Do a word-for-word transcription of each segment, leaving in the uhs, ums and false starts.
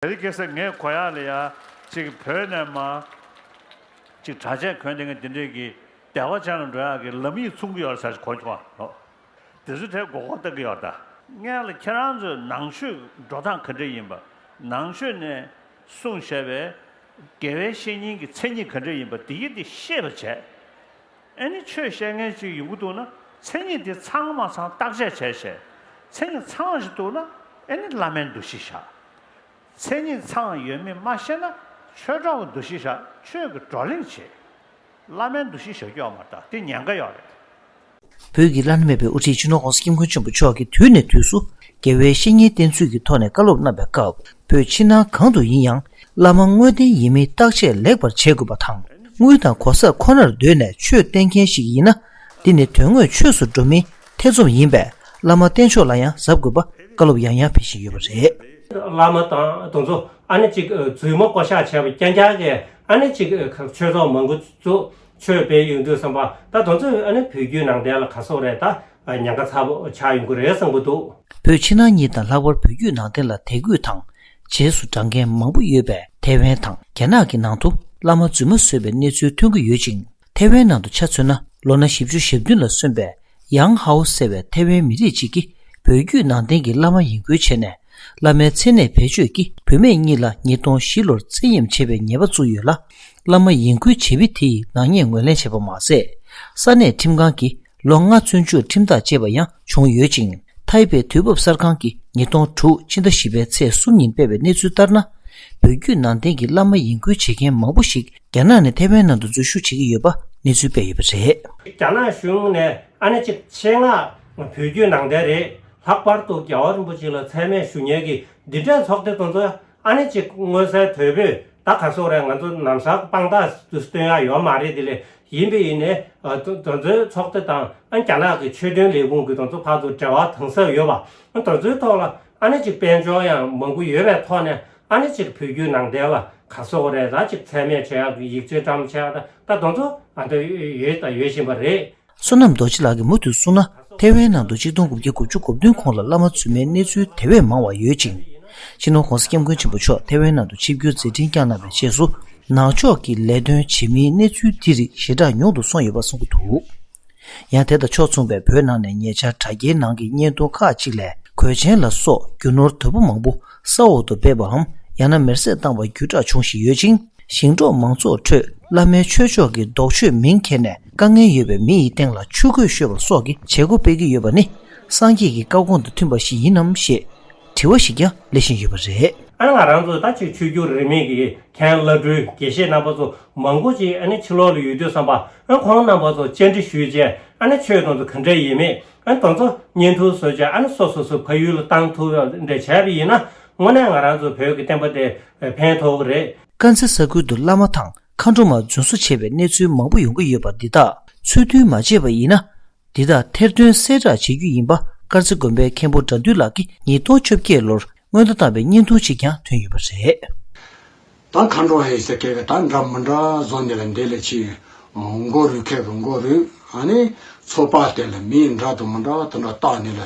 དེ་རིང་ཁ་སང་ངས་གོ་ཡག་ལ་ཡ་ཅིག་བོད་ནས་མ་ཅིག་གྲྭ་ཆས་གོན་བསྡད་མཁན་དེ་འདྲས་ཀྱི་བདེ་བ་ཅན་ལ་འགྲོ་ཡག་གི་ལམ་ཡིག་མཚུངས་ཀྱི་ཡོད་རེད་ཟེར་གོ་བྱུང་བ། དེ་ཚོ་དེ་མགོ་སྐོར་བཏང་གི་ཡོད་ད། སྔོན་ལ་ཁྱེད་རང་ཚོས་ནང་ཆོས་འགྲོ་སྟངས་ག་འདྲས་ཡིན་པ། ནང་ཆོས་ནས་གསུངས་བཞག་པའི་དགེ་བའི་བཤེས་གཉེན་གྱི་མཚན་ཉིད་ག་འདྲས་ཡིན་པ་དེ་ཡིན་དེ་ཤེས་པ་བྱས། ཨ་ནི་ཆོས་བཤད་མཁན་ཅིག་ཡོང་གི་འདུག་ན་མཚན་ཉིད་དེ་ཚང་མ་ཚང་བརྟག་དཔྱད་བྱས་བྱས། མཚན་ཉིད་ཚང་བ་ཞིག་འདུག་ན་ཨ་ནི་བླ་མའི་འདུ་ཤེས་བཞག་མཚན་ཉིད་ཚང་ཡོད་མེད་མ་ཤེས་ན་ཆོས་གྲོགས་ཀྱི་འདུ་ཤེས་བཞག་ཆོས་ཀྱི་བགྲོ་གླེང་བྱེད། བླ་མའི་འདུ་ཤེས་བཞག་རྒྱུ་ཡོད་མ་རེད་ད། དེ་ཉེན་ཁ་ཡོད་རེད། བོད་ཀྱི་བླ་ན་མེད་པའི་དབུ་ཁྲིད་སྤྱི་ནོར་༸གོང་ས་༸སྐྱབས་མགོན་ཆེན་པོ་མཆོག་གིས་དུས་ནས་དུས་སུ་དགེ་བའི་བཤེས་གཉེན་བསྟེན་ཚུལ་གྱི་ཐོག་ནས་བཀའ་སློབ་གནང་བའི་སྐབས། བོད་ཕྱི་ནང་གང་དུ་ཡིན་ཡང་བླ་མ་དངོས་བསྟེན་ཡིན་མིན་བརྟག་དཔྱད་ལེགས་པར་བྱེད་དགོས་པ་དང་། དངུལ་དང་གོ་གསར་ཁོ་ནར་འདོད་ནས་ཆོས་བསྟེན་མཁན་ཞིག་ཡིན་ན། འདི་ནི་དོན་དངོས་ཆོས་སུ་འགྲོ་མིན་ཐེ་ཚོམ་ཡིན་པས། བླ་མ་བསྟེན་ཕྱོགས་ལ་ཡང་གཟབ་དགོས་པ་བཀའ་སློབ་ཡང་ཡང་ཕེབས་བཞིན་ཡོད་པ་རེད། བླ་མ་དང་དེ་ཚོ་ཨ་ནི་ཅིག་རྫུན་མ་བསྐོ་བཞག་བྱས་པ་རྐྱང་རྐྱང་གིས་ཨ་ནི་ཅིག་ཆོས་ཚོགས་མང་པོ་ཚོ་ཆོས་སྤེལ་ཡོང་དུས་ཙམ་པ་ད་དེ་ཚོ་ཨ་ནི་བོད་བརྒྱུད་ནང་བསྟན་ལ་ག་སོག་རེད་ད་ཉེན་ཁ་ཚ་པོ་ཆགས་ཡོང་གི་རེད་བསམ་གྱི་འདུག་བོད་ཕྱི་ནང་གཉིས་དང་ལྷག་པར་བོད་བརྒྱུད་ནང་བསྟན་ལ་དད་གུས་དང་རྗེས་སུ་འབྲང་མཁན་མང་པོ་ཡོད་པས། ཐའེ་ཝན་དང་རྒྱ་ནག་གི་ནང་དུ་བླ་མ་རྫུན་མ་བཟོས་པའི་གནས་ཚུལ་ཐོན་གྱི་ཡོད་ཅིང་། ཐའེ་ཝན་ནང་དུ་ཆ་མཚོན་ན། ལོ་ན་བཞི་བཅུ་ཞེ་བདུན་ལ་སོན་པའི་ཡང་ཧའོ་ཟེར་བའི་ཐའེ་ཝན་མི་རིགས་གཅིག་གིས་བོད་བརྒྱུད་ནང་བསྟན་གྱི་བླ་མ་ཡིན་ཁུལ་བྱས་ནས། བླ་མའི་མཚན་གནས་བེད་སྤྱོད་ཀྱིས་བུད་མེད་གཉིས་ལ་ཉིས་སྟོང་བཞི་ལོར་བཙན་གཡེམ་བྱས་པའི་ཉེས་པ་བཙུགས་ཡོད་ལ། བླ་མ་ཡིན་ཁུལ་བྱེད་མི་དེ་ཡི་ནག་ཉེས་ངོས་ལེན་བྱས་པ་མ་ཟད། ས་གནས་ཁྲིམས་ཁང་གིས་ལོ་ལྔ་བཙོན་འཇུག་ཁྲིམས་ཐག་བཅད་པ་ཡང་བྱུང་ཡོད་ཅིང་། ཐའེ་པེ་དུས་བབ་གསར་ཁང་གིས་ཉིས་སྟོང་དྲུག་ཕྱི་ཟླ་བཞི་པའི་ཚེས་གསུམ་ཉིན་སྤེལ་བའི་གནས་ཚུལ་ལྟར་ན། བོད་བརྒྱུད་ནང་བསྟན་གྱི་བླ་མ་ཡིན་ཁུལ་བྱེད་མཁན་མང་པོ་ཞིག་རྒྱ་ནག་ནས་ཐའེ་ཝན་ནང་དུ་འཛུལ་ཞུགས་བྱེད་ཀྱི་ཡོད་པ་གནས་ཚུལ་སྤེལ་ཡོད་པ་རེད། རྒྱ་ནག་གཞུང་ནས་ཨ་ནི་ཅིག་ཆེད་མངགས་བོད་བརྒྱུད་ནང་བསྟན་རེད། ལྷག་པར་དུ་རྒྱལ་བ་རིན་པོ་ཆེ་ལ་མཚན་སྨད་ཞུ་མཁན་གྱི་འདི་འདྲའི་ཚོགས་སྡེ་དེ་ཚོ་ཨ་ནི་ཅིག་མངོན་གསལ་དོད་པོས་ད་ག་སོག་རེད། ང་ཚོ་ནམ་སང་དཔང་རྟགས་སྟོན་ཡག་ཡོད་མ་རེད། དེ་ལས་ཡིན་པ་ཡིན་ནའི་དེ་ཚོའི་ཚོགས་སྡེ་དང་ཨ་རྒྱ་ནག་གི་ཆོས་དོན་ལས་ཁུངས་ཀྱི་དེ་ཚོ་ཕར་ཚུར་འབྲེལ་བ་དམ་ཟབ་ཡོད་པ། དེ་ཚོའི་ཐོག་ལ་ཨ་ནི་ཅིག་དཔལ་འབྱོར་ཡང་མང་པོ་ཡོད་པའི་ཐོག་ནས། ཨ་ནི་ཅིག་བོད་བརྒྱུད་ནང་བསྟན་ལ་ག་སོག་རེད། ད་ཅིག་མཚན་སྨད་བྱེད་ཡག་གི་ཡིག་ཆ་བཀྲམ་བྱེད་ཡག་ད་ད་དེ་ཚོ་ཨ་ད་ཡོད་ད་ཡོད་བཞིན་པ་རེད། བསོད་ནམས་རྡོ་རྗེ་ལགས་ཀྱིས་མུ་མཐུད་གསུངས་ན། ཐའེ་ཝན་ནང་དུ་ཆིག་སྟོང་དགུ་བརྒྱ་དགུ་བཅུ་གོ་བདུན་གོང་ལ་བླ་མ་རྫུན་མའི་གནས་ཚུལ་དེ་བས་མང་བ་ཡོད་ཅིང་། སྤྱི་ནོར་༸གོང་ས་༸སྐྱབས་མགོན་ཆེན་པོ་མཆོག་ཐའེ་ཝན་ནང་དུ་ཆིབས་བསྒྱུར་མཛད་འཕྲིན་བསྐྱངས་གནང་བའི་རྗེས་སུ། ནང་ཕྱོགས་ཀྱི་ལས་དོན་བྱེད་མིའི་གནས་ཚུལ་དེ་རིགས་ཞེ་དྲག་ཉུང་དུ་སོང་ཡོད་པ་གསུང་གི་འདུག་ཡང་དེ་དང་ཕྱོགས་མཚུངས་པའི་བོད་ནང་ནས་ཉེ་ཆར་དྲ་རྒྱའི་ནང་གི་བརྙན་ཐུང་ཁག་ཅིག་ལས། གོས་ཆེན་ལ་སོགས་རྒྱུ་ནོར་དོད་པོ་མང་པོ་ས་འོག་ཏུ་སྦས་པའམ་ཡང་ན་མེར་སྲེག་བཏང་བ་བརྒྱུད་བསྒྲགས་བྱུང་བཞིན་ཡོད་ཅིང་། ཞིང་འབྲོག་མང་ཚོགས་ཁྲོད་བླ་མའི་ཆོས་ཕྱོགས་ཀྱི་ལྡོག་ཕྱོགས་མིང་འཁྱེར་ནས་དཀའ་ངལ་ཡོད་པའི་མི་ཡི་སྟེང་ལ་ཆོས་གོས་གཤོལ་བ་སོགས་ཀྱི་བྱེད་སྒོ་སྤེལ་གྱི་ཡོད་པ་ནི། སངས་རྒྱས་ཀྱི་བཀའ་དགོངས་དང་མཐུན་པ་ཞིག་ཡིན་ནམ་ཞེས་དྲི་བ་ཞིག་ཀྱང་སླེབས་བཞིན་ཡོད་པ་རེད། ཨ་ནི་ང་རང་ཚོ་ད་ཅིག་ཆོས་བརྒྱུད་རིས་མེད་ཀྱི་མཁན་བླ་སྤྲུལ་དགེ་བཤེས་རྣམ་པ་ཚོ་མང་པོ་ཅིག་ཨ་ནི་ཕྱི་ལོགས་ལ་ཡོད་དུས་ཙམ་པ། ཨ་ཁོང་རྣམ་པ་ཚོ་བཅར་འདྲི་ཞུས་རྗེས། ཨ་ནི་ཆོས་དེ་ཚོ་ག་འདྲ་ཡིན་མིན། ཨ་དེ་ཚོ་བརྙན་ཐུང་བཟོས་རྗེས་ཨ་ནི་སོ་སོ་སོ་ཕ་ཡུལ་ལ་བཏང་ཐུབ་ཡག་འདྲ་བྱས་པ་ཡིན་ན། དངོས་གནས་ང་རང་ཚོ་བོད་ཀྱི་བསྟན་པ་དེ་ཕན་ཐོགས་ཀྱི་རེད། དཀར་མཛེས་ས་ཁུལ་དུ་བླ་མ་དང་མཁའ་འགྲོ་མ་རྫུན་བཟོ་བྱས་པའི་གནས་ཚུལ་མང་པོ་ཡོང་གི་ཡོད་པ་འདི་དག་ཚུལ་མཐུན་མ་བྱས་པ་ཡིན་ན། འདི་དག་ཐེར་འདོན་གསལ་བསྒྲགས་བྱེད་རྒྱུ་ཡིན་པ། དཀར་མཛེས་དགོན་པའི་མཁན་པོ་དགྲ་འདུལ་ལགས་ཀྱིས་ཉིས་སྟོང་བཅོ་བརྒྱད་ལོར་སྔོན་བརྡ་བཏང་བའི་བརྙན་ཐུང་ཅིག་ཀྱང་ཐོན་ཡོད་པ་རེད། ད་མཁའ་འགྲོ་ཧེ་ཟེར་མཁན་གྱི་ད་འདྲ་མི་འདྲ་བཟོ་ནས་ལ་འདི་ལ་ཕྱིན། མགོ་རུས་མཁན་གྱི་མགོ་རུས། ཨ་ནི་ཚོ་པ་དེ་ལ་མིང་འདྲ་དང་མི་འདྲ་དེ་འདྲ་བཏགས་ནས་ལ།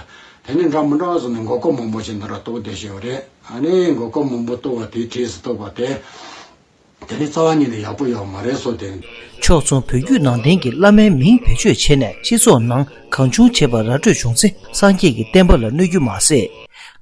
དེ་ནི་འདྲ་མི་འདྲ་བཟོ་ནས་མགོ་སྐོར་མང་པོ་ཞིག་འདི་འདྲ་གཏོང་བསྡད་བཞིན་ཡོད་རེད། ཨ་ནི་མགོ་སྐོར་མང་པོ་གཏོང་བ་དེ་གྲས་སུ་གཏོང་བ་དེ། དེ་ནི་རྩ་བ་ཉིད་ནས་ཡག་པོ་ཡོད་མ་རེད་བཟོ་དེ། ཕྱོགས་མཚུངས་བོད་བརྒྱུད་ནང་བསྟན་གྱི་བླ་མའི་མིང་བེད་སྤྱོད་བྱས་ནས་སྤྱི་ཚོགས་ནང་གང་བྱུང་བྱས་པ་ར་སྤྲོད་བྱུང་ཚེ་སངས་རྒྱས་ཀྱི་བསྟན་པ་ལ་གནོད་རྒྱུ་མ་ཟད།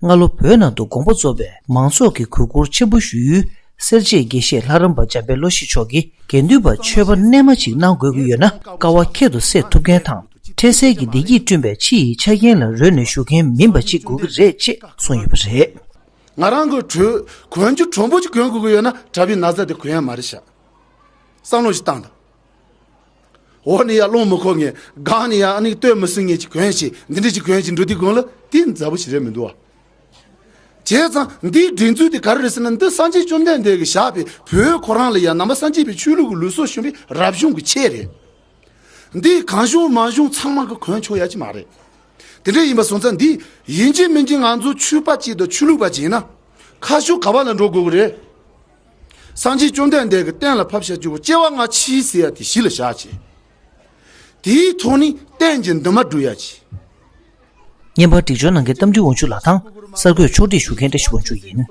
སྔ་ལོ་བོད་ནང་དུ་དགོངས་པ་རྫོགས་པའི་མང་ཚོགས་ཀྱི་གུས་བཀུར་ཆེན་པོ་ཞུ་ཡུལ། སེར་བྱེས་དགེ་བཤེས་ལྷ་རམས་པ་འཇམ་དཔལ་བློ་ཞིག་མཆོག་གིས་དགེ་འདུན་པ་ཆོས་པ་རྣལ་མ་ཅིག་གནང་དགོས་ཀྱི་ཡོད་ན། དཀའ་བ་ཁྱད་དུ་བསད་ཐུབ་མཁན་དང་། འཕྲལ་སེལ་གྱི་བདེ་སྐྱིད་བསྐྲུན་པའི་ཕྱི་ཡི་ཆ་རྐྱེན་ལ་རོལ་ནས་བཞུགས་མཁན་མིན་པ་ཅིག་དགོས་ཀྱི་རེད་ཅེས་གསུངས་ཡོད་པ་རེད། ང་རང་གི་གྲོས་གོན་རྒྱུ་དྲང་པོ་ཅིག་གོན་དགོས་ཀྱི་ཡོད་ན་གྲྭ་པའི་ན་ཚ་དེ་གོན་ཡ་མ་རེད་ཤག་བསམ་བློ་ཞིག་བཏང་དང་། འོག་ནས་ཡར་རླུང་མི་འཁོར་ངེས། སྒང་ནས་ཡར་ཨ་ནི་སྟོད་མི་སྲིང་ངེས་ཅིག་གོན་ཞིག་འདི་འདྲ་ཅིག་གོན་ཞིག་འགྲོ་དུས་གོན་ལ་དེ་མཛའ་བོ་ཞིག་རེད་མི་འདུག་བ། བྱས་ཙང་འདིའི་སྒྲིག་འཛུགས་དེ་ག་རེ་རེད་ཟེར་ན། འདི་སངས་རྒྱས་བཅོམ་ལྡན་འདས་ཀྱིས་བཞག་པའི་བོད་ཁོ་རང་ལ་ཡང་ནང་པ་སངས་རྒྱས་པའི་ཆོས་ལུགས་ཀྱི་ལུགས་སྲོལ་བྱུང་བའི་རབ་བྱུང་གི་ཆས་རེད། འདི་གང་བྱུང་མང་བྱུང་ཚང་མ་གིས་གོན་ཆོག་ཡ་ཅིག་མ་རེད། དེ་འདྲ་ཡིན་པ་སོང་ཙང་འདི་ཡིན་གཅིག་མིན་གཅིག་ང་ཚོ་ཆོས་པ་གཅིག་དང་ཆོས་ལུགས་པ་གཅིག་ཡིན་ན་ཁ་ཕྱོགས་ག་པ་ལ་འགྲོ་དགོས་ཀྱི་རེད། སངས་རྒྱས་བཅོམ་ལྡན་འདས་ཀྱིས་གཏན་ལ་ཕབ་བཞག་རྒྱུ་བོ་སྐྱེ་བ་སྔ་ཕྱི་ཟེར་ཡ་དེ་གཞི་ལ་བཞག་བྱས། དེའི་ཐོག་ནས་གཏན་གྱི་འདུན་མ་སྒྲུབ་ཡ་བྱས། བརྙན་པར་སྒྲིག་སྦྱོར་གནང་མཁན་རྟ་མགྲིན་དབང་ཕྱུག་ལགས་དང་། གསར་འགོད་ཕྱོགས་སྒྲིག་ཞུ་མཁན་བཀྲ་ཤིས་དབང་ཕྱུག་ཡིན།